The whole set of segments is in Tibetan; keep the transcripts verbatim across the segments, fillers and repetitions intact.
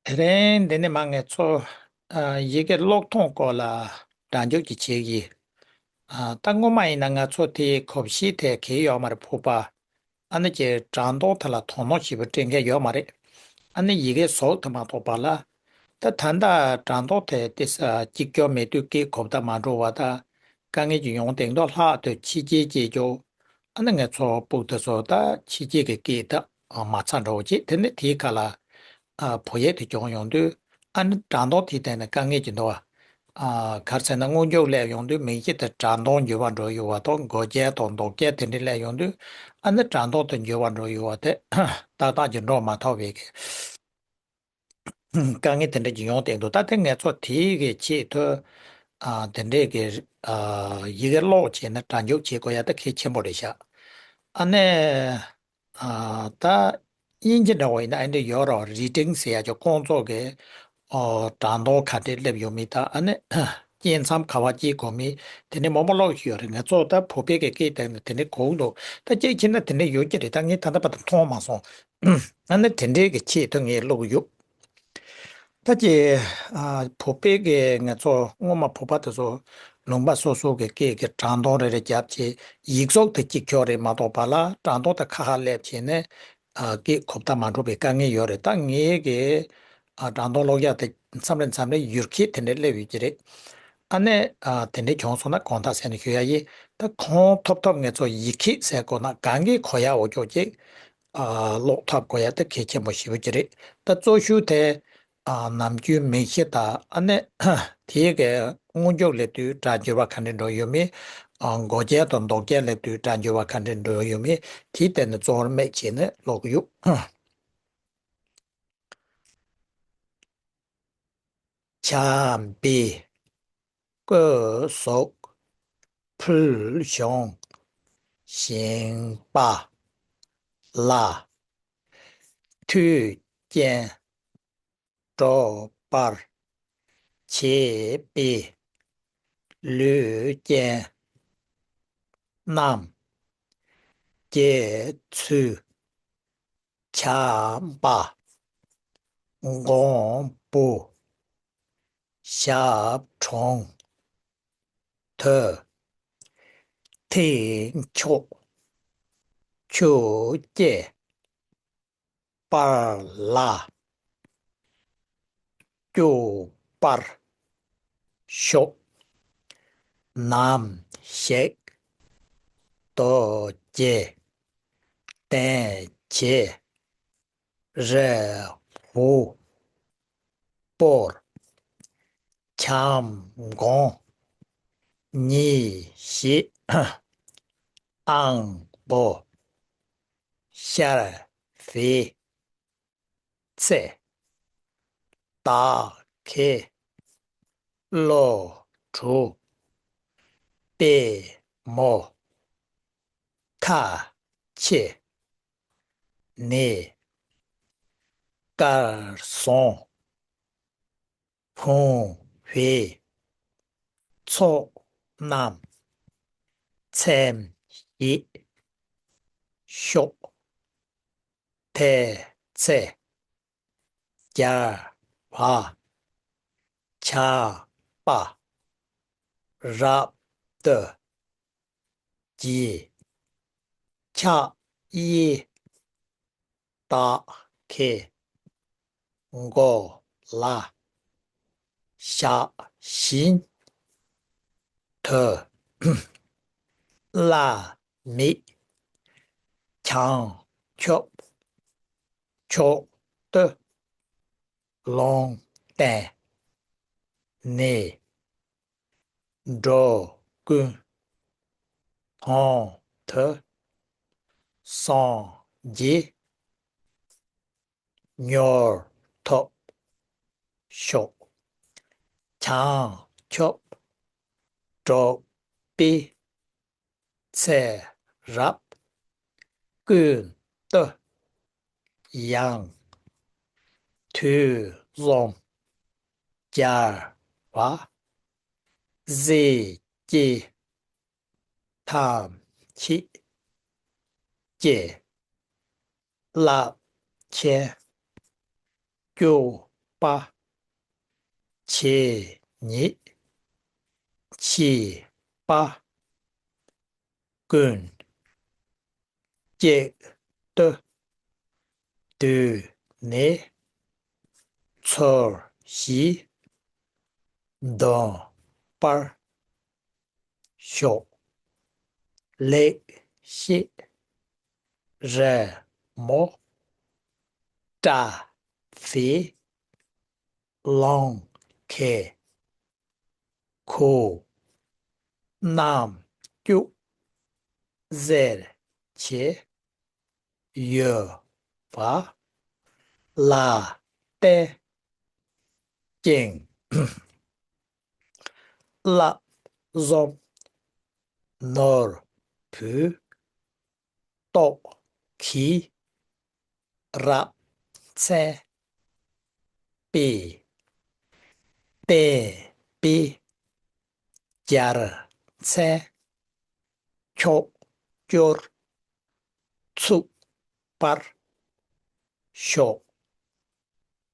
དེ་རིང་འདི་ནས་མར་ང་ཚོ་ཨ་ཡི་གེ་ཀློག་ཐུང་སྐོར་ལ་སྒྲ་འཇུག་ཅིག་བྱེད་ཀྱི། ཨ་ད་སྔོན་མ་ཡིན་ན་ང་ཚོ་དེའི་གོམས་གཤིས་དེ་གང་ཡང་ཡོད་མ་རེད། ཕུར་པ། ཨ་ནི་ཀྱི་སྒྲ་མདོག་དེ་ལ་དོ་སྣང་ཞེ་པོ་སྤྲད་མཁན་ཡོད་མ་རེད། ཨ་ནི་ཡི་གེ་ཟོག་དེ་མ་གཏོགས་པ་ལ། ད་ད་ལྟ་སྒྲ་མདོག་དེ་ཏོག་ཙམ་གཅིག་ཀྱང་མེད་དུས་སྐད་གོ་བརྡ་མ་འགྲོ་བ་དང་། དཀའ་ངལ་ཅིག་ཡོང་དེ་འདུག་ལྷག་ཏུ་ཕྱི་རྒྱལ་སྐད་ཀྱང་། ཨ་ནི་ང་ཚོ་ཕྲུ་གུ་དེ་ཚོ་ད་ཕྱི་རྒྱལ་གྱི་སྐད་ད་མ་ཚ་འགྲོ་བ་ཅིག་དེ་ནི་དེའི་ཁ་ལ་ཨ་བོད་ཡིག་དེ་སྦྱོང་ཡོང་དུས། ཨ་ནི་སྒྲ་མདོག་དེའི་སྟེང་ནས་དཀའ་ངལ་ཅིག་འདུག་བ། ཨ་ག་རེ་ཟེར་ན། སྔོན་འཇུག་སླེབས་ཡོང་དུས་མིང་གཞི་དེ་སྒྲ་མདོག་འགྱུར་བ་འགྲོ་ཡོང་བ་དང་མགོ་རྒྱན་དང་འདོགས་རྒྱན་དེ་འདྲ་སླེབས་ཡོང་དུས། ཨ་ནི་སྒྲ་མདོག་དེ་འགྱུར་བ་འགྲོ་ཡོང་བ་དེ་ཏག་ཏག་ཅིག་འགྲོ་མ་ཐུབ་པའི་གི་དཀའ་ངལ་དེ་འདྲ་ཅིག་ཡོང་བསྡད་འདུག་ད་ལྟ་ང་ཚོ་དེའི་གི་ཆེད་དུ་ཨ་དེ་འདྲའི་གི་ཨ་ཡི་གེ་ཀློག་བྱས་ན་སྒྲ་འཇུག་བྱེད་དགོས་ཡ་ད་གལ་ཆེན་པོ་རེད་ཤག་ཨ་ནི། ཨ་ད་དབྱིན་ཇི་འདྲ་བོ་ཡིན་ན་ཨ་འདྲ་ཡོད་རེད། རི་ཊིང་ཟེར་ཡ་ཅིག་ཁོང་ཚོ་གི་ཨོ་སྒྲ་མདོག་ག་འདྲས་སླེབས་ཡོད་མེད་དང་། ཨ་ནི་སྐྱེས་མཚམས་ག་པར་སྐྱེས་དགོས་མིན་དེ་འདྲ་མང་པོ་ཀློག་ཡོད་རེད། ང་ཚོ་ད་བོད་པའི་གི་སྐད་དེ་ནི་དེ་འདྲ་གོ་གི་འདུག་ད་སྐྱེས་ཕྱིན་ན་དེ་འདྲ་ཡོད་ཀྱི་རེད། ད་ངས་ད་ལྟ་བར་དུ་མཐོང་མ་སོང་། ཨ་ནི་དེ་འདྲའི་གི་ཆེད་དུ་ངས་ཀློག་གི་ཡོད། ད་ཀྱི་ཨ་བོད་པའི་གི་ང་ཚོ་སྔོན་མ་བོད་པ་དེ་ཚོ་ལུང་པ་སོ་སོ་གི་སྐད་ཀྱི་སྒྲ་མདོག་རེ་རེ་བརྒྱབ་བྱས། ཡིག་གཟུགས་དེ་གཅིག་ཁྱོག་རེད་མ་གཏོགས་པ་ལ་སྒྲ་མདོག་དེ་ཁ་ཁ་སླེབས་བྱས་ནས་ཨ་སྐད་གོ་བརྡ་མ་འགྲོ་བའི་དཀའ་ངལ་ཡོད་རེད། ད་ངའི་གི་ཨ་སྒྲ་མདོག་ཀློག་ཡག་དེ་མཚམས་རེ་མཚམས་རེ་ཡུལ་སྐད་དེ་འདྲ་སླེབས་ཡོད་ཀྱི་རེད། ཨ་ནི་ཨ་དེ་འདྲ་བྱུང་སོང་ན་དགོངས་དག་ཟེར་ནས་ཞུ་ཡ་ཡིན། ད་གང་ཐུབ་ཐུབ་ང་ཚོ་ཡིག་སྐད་ཟེར་དགོས་ན་གང་གི་གོ་ཡག་འོ་ཅོག་ཅིག་ཨ་ཀློག་ཐབས་དགོས་ཡ་དེ་གལ་ཆེན་པོ་ཞེ་པོ་ཅིག་རེད། ད་གཙོ་ཤོས་དེ་ཨ་ནམ་རྒྱུན་མིང་གཞི་དང་། ཨ་ནི་དེའི་གི་སྔོན་འཇུག་སླེབས་དུས་སྒྲ་འགྱུར་བ་ག་འདྲ་འགྲོ་ཡོད་མེད། ཨ་མགོ་རྒྱན་དང་འདོགས་རྒྱན་སླེབས་དུས་སྒྲ་འགྱུར་བ་ག་འདྲ་འགྲོ་ཡོད་མེད། དེའི་སྟེང་ནས་གཙོ་བོར་དམིགས་བྱས་ནས་ཀློག་གི་ཡོད། བྱམས་པའི། སྐུ་གཟུགས། ཕུལ་བྱུང་། ཞིང་པ། ལ། མཐུ་ཅན། སྒྲུབ་པར་བྱེད་པའི་ལུས་ཅན་རྣམས། དགེ་ཚུལ། བྱམས་པ། མགོན་པོ། ཞབས་དྲུང་། དུ། མཐུན་ཕྱོགས། ཆོས་ཀྱི། པར་ལ། སྐྱོབ་པར་ཤོག་ནམ་ཞིག་ཏུ་ཀྱི། དོན་གྱི། རི་བོ། པོར། འཁྱམས་གོང་། ཉིན་ཞིག་ཨང་པོ། ཤར་བའི་ཚེ། བདག་གི་བློ་གྲོས་པུས་མོ་ཁ་ཕྱེ་ནས་གར་སོང་། བུང་བའི་ཚོགས་རྣམས་ཚིམ་བྱེད་ཤོག་དེ་ཚེ་རྒྱལ་བ་བྱམས་པ་རབ་ཏུ་རྒྱས། ཕྱག་གཡས་བདག་གི་མགོ་ལ་བཞག་བཞིན་དུ། བླ་མེད་བྱང་ཆུབ་མཆོག་ཏུ་ལུང་བསྟན་ནས། འགྲོ་ཀུན་དོན་དུ་སངས་རྒྱས་མྱུར་ཐོབ་ཤོག་བྱང་ཆུབ་སྒྲུབ་པའི་ཚེ་རབས་ཀུན་ཏུ་ཡང་དུས་གསུམ་རྒྱལ་བ་སྲས་བཅས་ཐམས་ཅད་ཀྱི་རླབས་ཆེན་སྐྱོང་ པ། ཆེ་ཉིད། ཆེ་བ། ཀུན། གཅིག་ཏུ། དུས་ནས། ཚོར་ཞིག་འདོན་པར་ཤོག་ལེགས་བཤད། རི་མོ། བཀྲ་ཤིས། ལོང་ཁེ། ཁོ། རྣམ་དཔྱོད། གཟི་བྱིན། ཡོད་པ། ལ་བརྟེན། ཅིང་། བསླབ་གསུམ། ནོར་བུ། རྟོག་གེ། རབ་མཚན། པའི། བསྟན་པའི། རྒྱལ་མཚན། ཕྱོགས་བཅུར། ཚུགས་པར་ཤོག་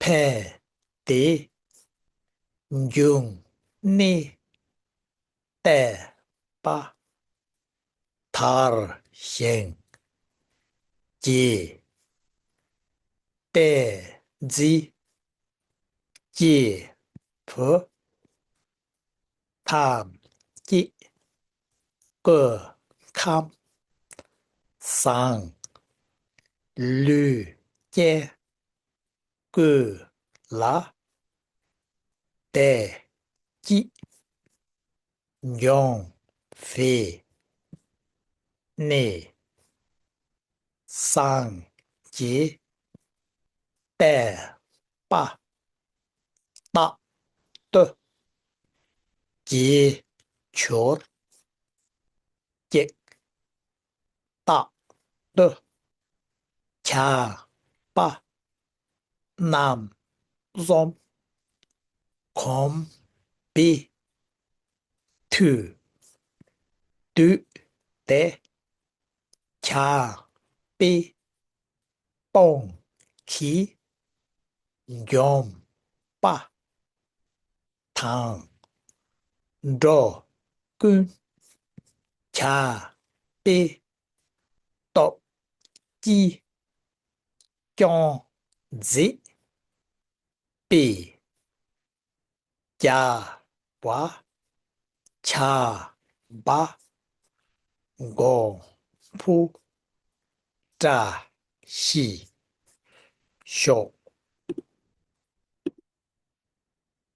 ཕན་བདེའི་འབྱུང་གནས་བསྟན་པ། དར་ཞིང་རྒྱས། བསྟན་འཛིན་སྐྱེས་བུ་ཐམས་ཅད། སྐུ་ཁམས་བཟང་། ལུས་ཅན་ཀུན་ལ་བདེ་སྐྱིད་འབྱུང་བའི་གནས། སངས་རྒྱས་བསྟན་པ་རྟག་ཏུ་རྒྱས་གྱུར་ཅིག་རྟག་ཏུ་ཆར་པ་རྣམ་གསུམ་གོམས་པའི་མཐུས། དུས་དེ་ཆར་པའི་དཔུང་གིས་འཇོམས་པ་དང་། འགྲོ་ཀུན་ཆར་པའི་སྟོབས་ཀྱིས་སྐྱོང་མཛད་པའི། རྒྱལ་བ་ཆར་པ་མགོན་པོ་བཀྲ་ཤིས་ཤོག